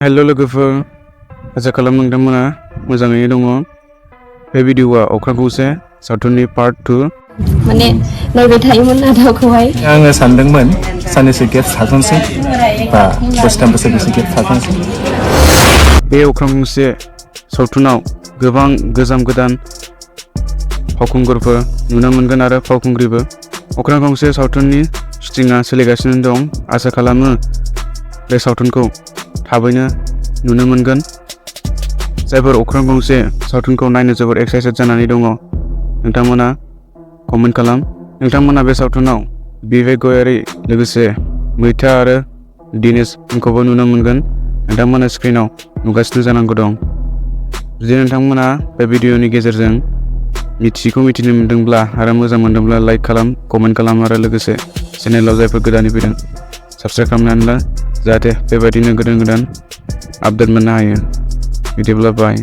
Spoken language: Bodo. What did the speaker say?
हेलो लोगोफोर, आसा खालामो नोंथांमोना मोजाङैनो दङ। बे भिडिअआ अख्रां गंसे सावथुननि पार्ट 2। माने नायबाय थायोमोन नाटकखौहाय। आङो सानदोंमोन साननैसो गेप थाथोंसै बा बोसोरथाम बोसोरब्रैसो गेप थाथोंसै। बे अख्रां गंसे सावथुनाव गोबां गोदान फावखुंगुरफोर नुनो मोनगोन आरो फावखुंग्रिबो। अख्रां गंसे सावथुननि शुटिंआ सोलिगासिनो दं। आसा खालामो बे सावथुनखौ थाबैनो नुनो मोनगोन। जायफोर अख्रां गंसे सावथुनखौ नायनो जोबोद एक्साइटेड जानानै दङ, नोंथांमोना कमेन्ट खालाम। नोंथांमोना बे सावथुनाव बिबेक गयारी लोगोसे मैथा आरो दिनेशखौबो नुनो मोनगोन। नोंथांमोना स्क्रिनाव नुगासिनो जानांगौ दं। जुदि नोंथांमोना बे भिडिअनि गेजेरजों मिथियैखौ मिथिनो मोनदोंब्ला आरो मोजां मोनदोंब्ला लाइक खालाम, कमेन्ट खालाम आरो लोगोसे चेनेलाव जायफोर गोदानै फैदों साबस्क्राइब खालामनानै ला, जाहाथे बेबायदिनो गोदान आपडेट मोननो हायो। बिदिब्ला बाय।